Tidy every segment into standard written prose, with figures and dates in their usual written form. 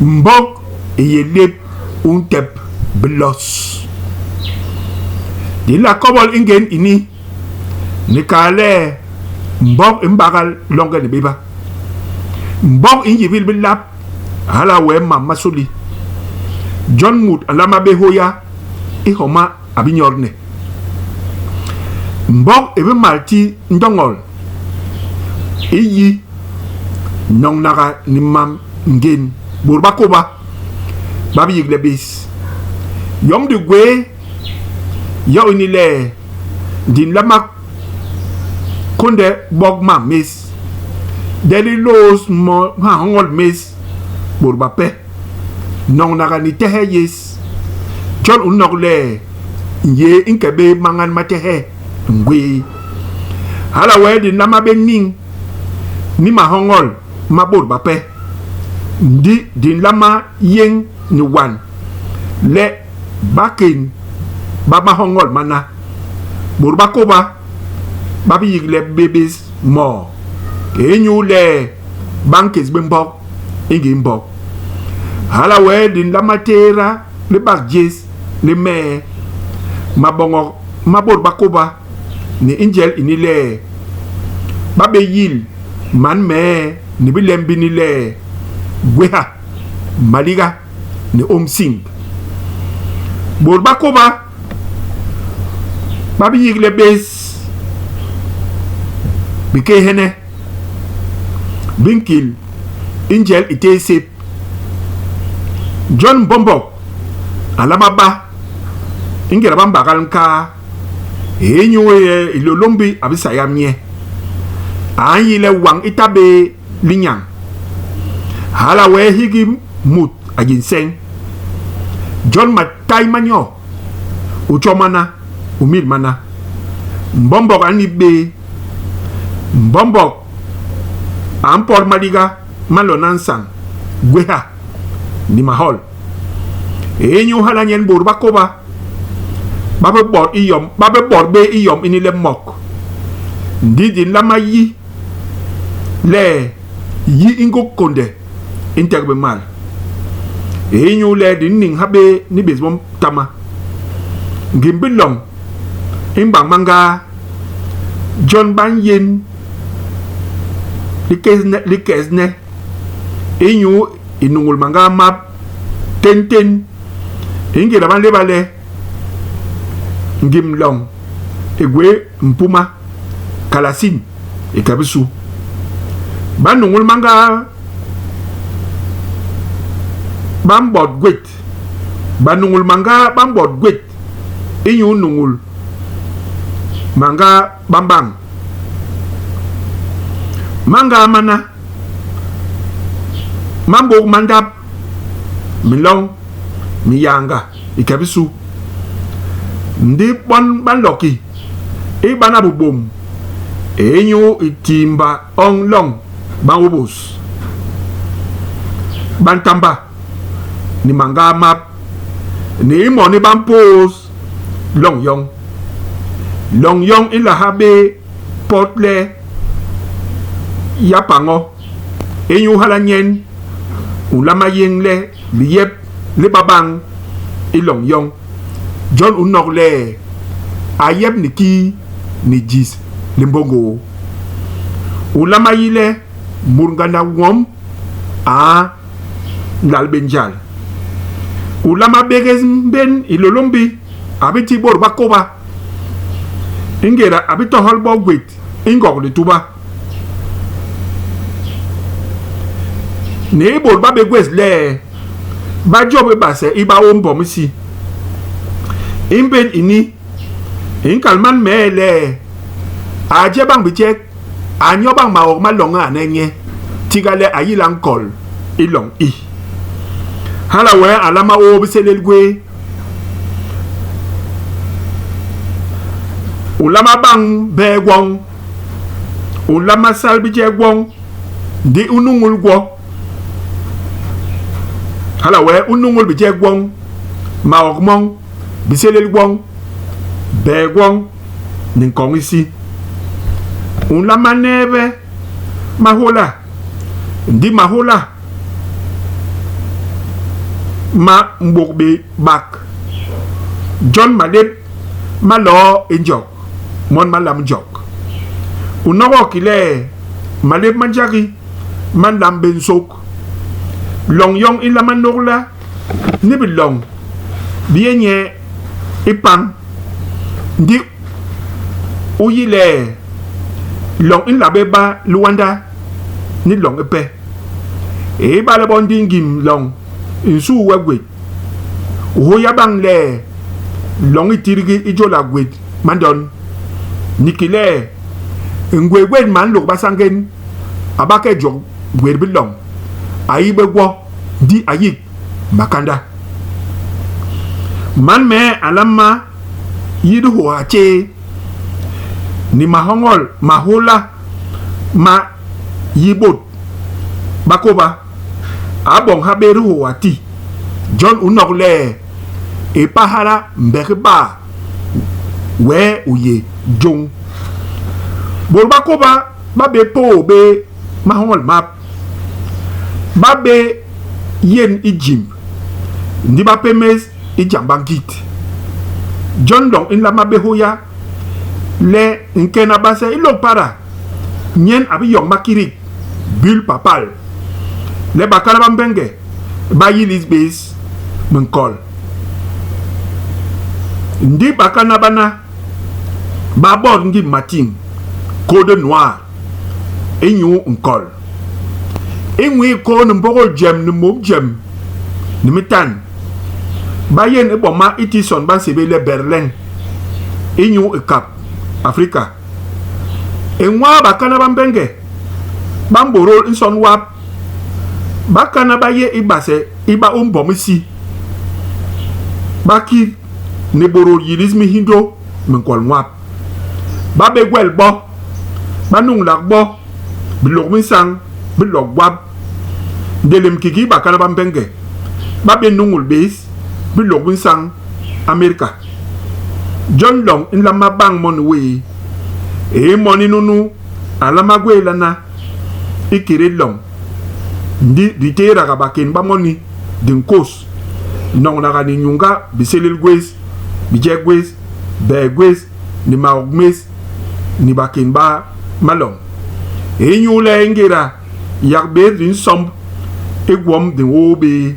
Mbog i yé lép u ntep bilos. Di nla kobol i ngén ini ni kal le mbog i mbagal longe ni béba. Mbog i nyibil bilap hala wee mam ma sôli. Jon mut a nlama bé hôya i homa a bi nyodne. Mbog i bi mal ti ndoñol i yi noñnaga ni mam ngén bôt ba kôba ba bi yigle bés. Yom di gwé yo ini le di nlama kônde bog mam més, de li lôôs mahoñol més bôt bape noñnaga ni tehe yés. Jon u nok le njéé i nke bé mañan ma tehe ngwéé. Hala wee di nlama bé niñ ni mahoñol ma bôt bape, ndi di nlama yéñ ni wan le bakén ba mahoñol mana, bôt ba kôba ba bi yigle bé bés moo inyule ba nkéés bé mbok i ngii mbok. Hala wee di nlama tééda libak jés li mee, maboñok ma bôt ba kôba ni i njel ini le ba bé yil man mee ni bilem bini le gwéha, maliga ni ômsiñ. Bôt ba kôba ba bi yigle bés bikééhene bi nkil i njel i téé sép. Jon mbombok a nlama ba i ngéda ba mbagal nkaa inyu Hilôlômbi a bi sayap nye. A nyi le wañ i ta bé linyañ. Hala wee hiki mut a yé nseñ. Jon matai ma nyo, u tjo mana, u mil mana. Mbombok a nip bé. Mbombok a mpot maliga ma nlona nsañ, gwéha, ni mahol. Inyu hala nyen bôt ba kôba ba bé bot i yom, ba bé bot bé i yom ini le mok. Ndi di nlama yi le yi i ngok kônde i ntek bé mal. Inyule di niñ ha bé ni bésbotama. Ngim biloñ i mbañ mangaa, jon ba nyéñ likesne inyu i nuñul mangaa map téntén i ngéda ba nléba le ngim loñ i gwé mpuma, kalasin i ke bisu. Ba nuñul mangaa ba mbot gwét. Ba nuñul mangaa ba mbot gwét inyu nuñul mangaa ba mbañ. Mangaa mana ma mbôk mandap, minloñ, miyañga i ke bisu. Ndi bon ba nlok ki i bana bobom inyu i tiimba oñ loñ ba nhôbôs. Ba ntamba ni mangaa map ni i moni ba mpôôs loñ yoñ. Loñ yoñ i nla ha bé pot le y'a pa ño. Inyu hala nyen u nlama yéñ le liyep li ba bañ i loñ yoñ. Jon u nok le a yep ni kii ni jis li mbôngôô. U nlama yi le mut ngandak nwom a nlal bé njal. U nlama bégés mbén Hilôlômbi a bi ti bôt ba kôba i ngéda a bi tohol bo gwét i Ngog Lituba. Ni i bôt ba bé gwés le ba jôp i base i baôm mbom isi. I mbén ini i nkal man mee le a je bañ bijek, a nyo bañ maok ma loñ a ane nye, tiga le a yila nkol i loñ i. Hala wee a nlama ôô bisélél gwé. U nlama bañ bee gwoñ. U nlama sal bijek gwoñ, ndi u nuñul gwo. Hala wee u nuñul bijek gwoñ, maok moñ, bisélél gwoñ, bee gwoñ ni nkoñ isi. U nlama neebe mahôla, ndi mahôla. ma mbôk bé bak. Jon malép ma loo i njok mon ma lamb njok. U nogok ki le malép ma njagi ma nlamb bé nsôk. Loñ yoñ i nlama nôgla ni biloñ bi yé nye ipañ. Ndi u yi le loñ i nla bé ba liwanda ni loñ ipe. Ibale bo ndi ngim loñ i nsuu we gwét, u hôya bañ le loñ i tidgi i jôla gwét mandon. Ni ki le, ngwéé gwét man Lôk Basañgén a ba ke jôk gwét bi loñ, a yi bé gwo, ndi a yik makanda. Man mee a nlama yi dihôha tjéé ni mahoñol ma hôla ma yi bôt ba kôba, a boñ ha bé dihôha ti. Jon u nok le, i pahala mbek baa wee u yé jôñ. Bôt ba kôba ba bé poo bé mahoñol map. Ba bé yén i jimb, ndi ba pémés i jam ba nkit. Jon loñ i nlama bé hôya le nkena base i Lôk Pada nyen a bi yoñ makidik, bulle papale, le bakana ba Mbenge ba yilis bés minkol. Ndi bakana bana ba bot ngim matiñ, code noir, inyu nkol. I nwii kôô ni mbôgôl jem ni môm jem ni mitan, ba yén i boma i tison ba nsébél le Berlin inyu i Kap Afrika. I nwaa bakana ba Mbenge ba mbôdôl nson wap, bakana ba yé i base i ba u mbom isi, ba kit ni bôdôl yilis minhindô minkol nwap. Ba bé gwel bo, ba nuñlak bo bilôk bi nsañ bi lôk gwap. Nlélém kiki bakana ba Mbenge ba bé nuñul bés bilôk bi nsañ Amérika. Jon loñ i nlama bañ moni wéé. I moni nunu a nlama gwéélana ikédé loñ, ndi di téédaga bakén ba moni di nkôs noñnaga ni nyuñga bisélél gwés, bijek gwés, bee gwés ni maok més ni bakén ba maloñ. Inyule i ngéda yak bés di nsomb i gwom di nhoo bé,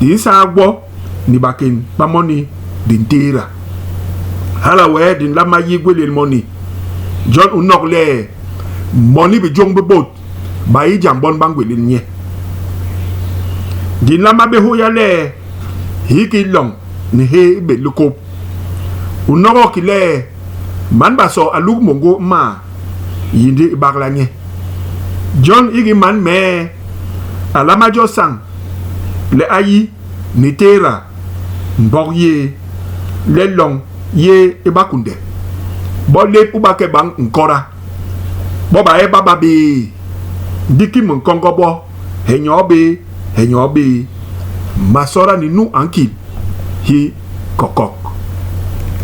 di nsaa gwo ni bakén ba moni di ntééda. Hala wee di nlama yi gwélél moni. Jon u nok le, moni bijôñ bi bôt ba yi jam bon ba ngwélél nye. Di nlama bé hôya le hiki loñ ni héé i bet likôp. U nogok ki le, man Basoo a luk môñgô maa, yindi i bagla nye. Jon hiki man mee a lama jo sañ le a yi ni tééda mbok yéé le loñ yéé i ba kunde. Bo lép u ba ke bañ nkoda, bo ba yé ba ba béé, ndi ki minkoñgo bo he nyoo bé, he nyoo bé. Masoola ni nu a nkil hi kokok.